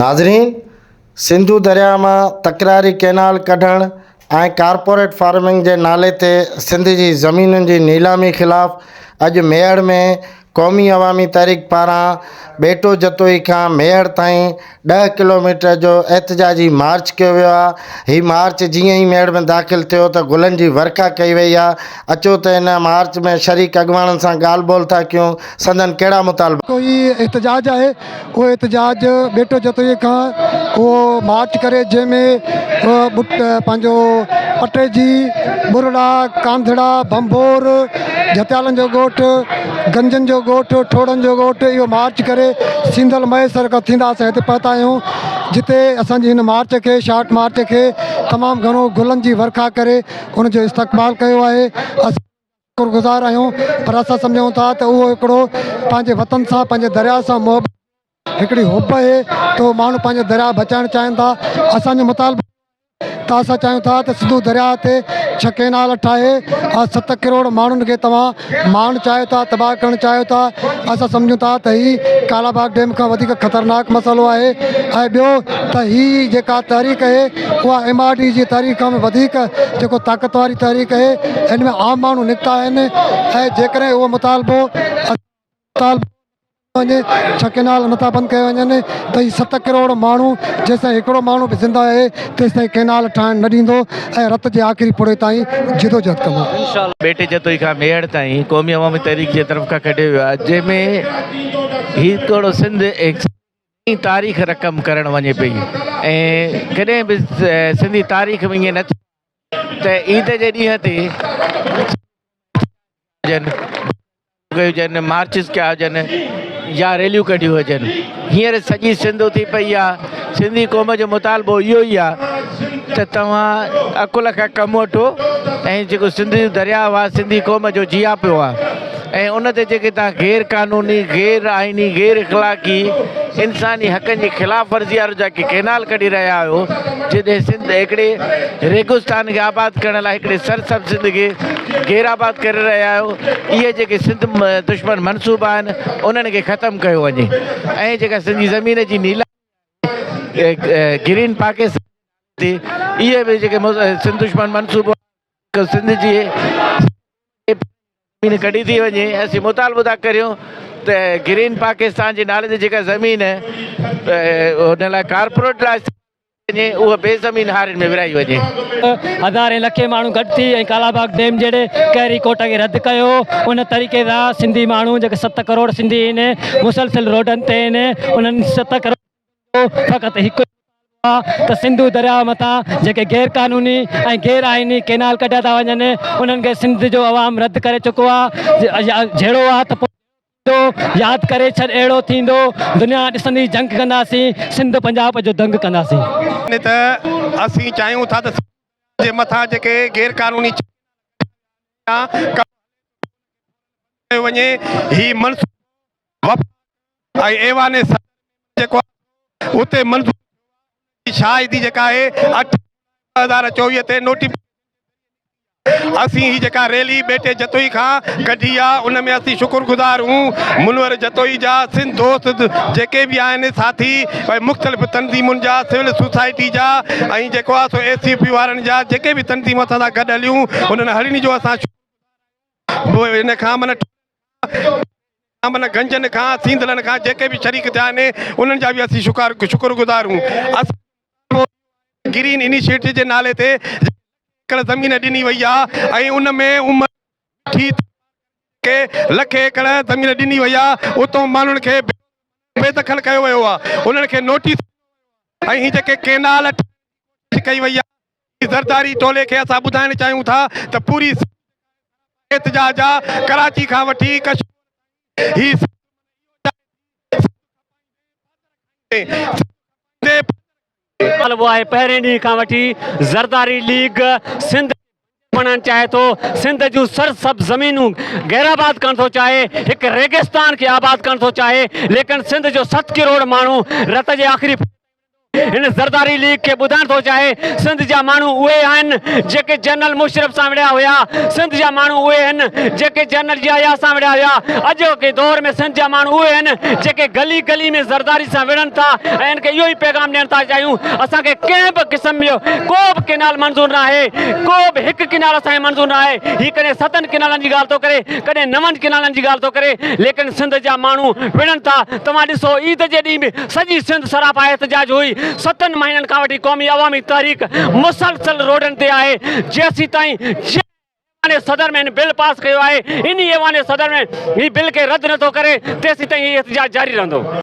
ناظرين! سنڌو درياهه مان تڪراري ڪئنال ڪڍڻ ۽ ڪارپوريٽ فارمنگ جي نالي تي سنڌ جي زمينن جي نيلامي خلاف اڄ ميهڙ ۾ قومي عوامي تحريڪ پاران ٻيٽو جتوئي کان ميهڙ تائين ڏهه ڪلوميٽر جو احتجاجي مارچ ڪيو ويو آهي. هي مارچ جيئن ئي ميهڙ ۾ داخل ٿيو ته گلن جي ورکا ڪئي وئي آهي. اچو ته ان مارچ ۾ شريڪ اڳواڻن سان ڳالهه ٻولهه ٿا ڪيون سندن ڪهڙا مطالبا. ڪو هي احتجاج آهي اهو احتجاج ٻيٽو جتوئي کان اهو مارچ ڪري جنهن ۾ پنهنجو پٽيجي، ٻرڙا، ڪانڌڙا، ڀنڀور، جهتيالن جو ڳوٺ، گنجن جو ڳوٺ، ٺوڙهن جو ڳوٺ اهو مارچ ڪري سينڌل مهيسر کان ٿيندا اسان هتي پهتا آهيون جتي اسان جي هن مارچ کي شارٽ مارچ کي تمام گهڻو گلن جي ورکا ڪري ان جو استقبال ڪيو آهي. شڪر گذار آهيون پر اسان سمجهون ٿا ته اهو هڪڙو پنهنجي وطن سان پنهنجي درياء سان محبت هڪڙي حب آهي ته اهو ماڻهو پنهنجو درياء بچائڻ چاهين ٿا اسان جو مطالبو ته اسان چاهيون ٿا ته سنڌو درياء تي ڇهه ڪينال ٺاهي ۽ ست ڪروڙ ماڻهن کي توهان مارڻ چاهيو ٿا تباهه ڪرڻ چاهيو ٿا اسان سمجهون ٿا ته هي ڪالا باغ ڊيم کان وڌيڪ خطرناڪ مسئلو آهي ۽ ٻيو ته هي جيڪا تحريڪ اهي اها ايم آر ڊي جي تحريڪ کان به وڌيڪ جيڪو طاقت واري تحريڪ اهي ان ۾ عام ماڻهو نڪتا آهن ۽ جيڪڏهن اهو مطالبو وڃي ڇهه ڪينال نٿا بند ڪيا وڃن ته هي ست ڪروڙ ماڻهو جيستائين هڪڙو ماڻهو به زنده آهي تيستائين ڪينال ٺاهڻ نه ڏيندو ۽ رت جي آخري پڙي تائين جدوجهد ڪندو. ٻيٽي جتوئي کان ميهڙ تائين قومي عوامي تحريڪ جي طرف کان ڪڍيو ويو آهي جنهن ۾ هي هڪڙو سنڌ نئين تاريخ رقم ڪرڻ وڃي پئي ۽ ڪڏهن به سنڌي تاريخ ۾ ائين نه ٿيو ته عيد جي ڏينهن تي هجن هجن مارچز ڪيا هجن يا ريليون ڪڍيون هجن هينئر سڄي سنڌ اٿي پئي آهي سنڌي قوم جو مطالبو اهو ئي آهي ته توهان عقل کان ڪم وٺو ۽ جيڪو سنڌ جو درياء آهي سنڌي قوم جو جياپو آهي ۽ ان تي جيڪي توهان غير قانوني، غير آئيني، غير اخلاقي، انساني حقن جي خلاف ورزي وارو جيڪي ڪئنال ڪڍي رهيا آهيو، جڏهن سنڌ هڪڙي ريگستان کي آباد ڪرڻ لاء هڪڙي سرسبز سنڌ کي غير آباد ڪري رهيا آهيو، اهي جيڪي سنڌ دشمن منصوبا آهن انهن کي ختم ڪيو وڃي ۽ جيڪا سنڌ جي زمين جي نيلامي گرين پاڪستان تي اهي به جيڪي سنڌ دشمن منصوبو سنڌ جي زمين ڪڍي ٿي وڃي اسين مطالبو ٿا ڪريون ته گرين پاڪستان جي نالي تي جيڪا زمين ان لاء ڪارپوريٽ لاء وڃي اها بي زمين هارين ۾ ورهائي وڃي. هزارين لکين ماڻهو گڏ ٿي ۽ ڪالاباغ ڊيم جهڙي قهري ڪوٽ کي رد ڪيو ان طريقي سان سنڌي ماڻهو جيڪي ست ڪروڙ سنڌي آهن مسلسل روڊن تي آهن انهن ست ڪروڙ جو فقط هڪ ته سنڌو درياء مٿان جيڪي غير قانوني ۽ غير آئيني ڪينال ڪڍيا ٿا وڃن انهن کي سنڌ جو عوام رد ڪري چڪو آهي جهيڙو آهي ته پوء ياد ڪري ڇڏ اهڙو ٿيندو دنيا ڏسندي جنگ ڪنداسين سنڌ پنجاب جو دنگ ڪنداسين. ته اسين چاهيون ٿا ته سنڌ جي مٿان جيڪي غير قانوني ڪيو وڃي هي منصوبو وفاق ۽ ايوان صدر ۾ جيڪو اتي منظور ٿيو آهي شاهدي جيڪا آهي اٺ 2024 تي نوٽيفڪيشن اسين هي جيڪا ريلي ٻيٽي جتوئي کان ڪڍي آ ان ۾ اسين شڪر گذار هون منور جتوئي جا سنڌ دوست جيڪي به آهن ساٿي ۽ مختلف تنظيمن جا سول سوسائٽي جا ۽ جيڪو آ سو ايس يو پي وارن جا جيڪي به تنظيمون اسان سان گڏ هليون انهن هڙني جو اسان ان کان من من گنجن کان سيندلن کان جيڪي به شريڪ ٿيا آهن انهن جا به اسين شڪر شڪر گذار آهيون اسان گرين انيشيٽو جي نالي تي ايڪڙ زمين ڏني وئي آهي ۽ ان ۾ عمر ٿي کي لک ايڪڙ زمين ڏني وئي آهي اتو ماڻهن کي بي دخل ڪيو ويو آهي انهن کي نوٽيس ۽ هي جيڪي ڪينال ڪئي وئي آهي زرداري ٽولي کي اسان ٻڌائڻ چاهيون ٿا ته پوري سنڌ احتجاج آ ڪراچي کان وٺي ڪشمور هي مطالبو آهي پهرين ڏينهن کان وٺي زرداري ليگ سنڌ بڻائڻ چاهي ٿو سنڌ جون سرسبز زمينون غير آباد ڪرڻ ٿو چاهي هڪ ريگستان کي آباد ڪرڻ ٿو چاهي ليڪن سنڌ جو ست ڪروڙ ماڻهو رت جي آخري. هن زرداري ليگ کي ٻڌائڻ ٿو چاهي سنڌ جا ماڻهو اهي آهن جيڪي جنرل مشرف سان وڙهيا هيا، سنڌ جا ماڻهو اهي آهن جيڪي جنرل يحيٰ سان وڙهيا هيا، اڄوڪي دور ۾ سنڌ جا ماڻهو اهي آهن جيڪي گلي گلي ۾ زرداري سان وڙهن ٿا ۽ هن کي اهو ئي پيغام ڏيڻ ٿا چاهيون اسان کي ڪنهن به قسم جو ڪو به ڪينال منظور ناهي، ڪو به هڪ ڪينال اسان کي منظور ناهي، هي ڪڏهن ستن ڪينالن جي ڳالهه ٿو ڪري ڪڏهن نون ڪينالن جي ڳالهه ٿو ڪري ليڪن سنڌ جا ماڻهو وڙهن ٿا، توهان ڏسو عيد جي ڏينهن به سڄي سنڌ سراپا احتجاج هئي، ستن مهينن کان وٺي قومي عوامي تحريڪ مسلسل روڊن تي آهي، جيسيتائين جنهن ايوان صدر ۾ هن بل پاس ڪيو آهي، انهي ايوان صدر ۾ هي بل کي رد نٿو ڪري تيسيتائين هي احتجاج جاري رهندو.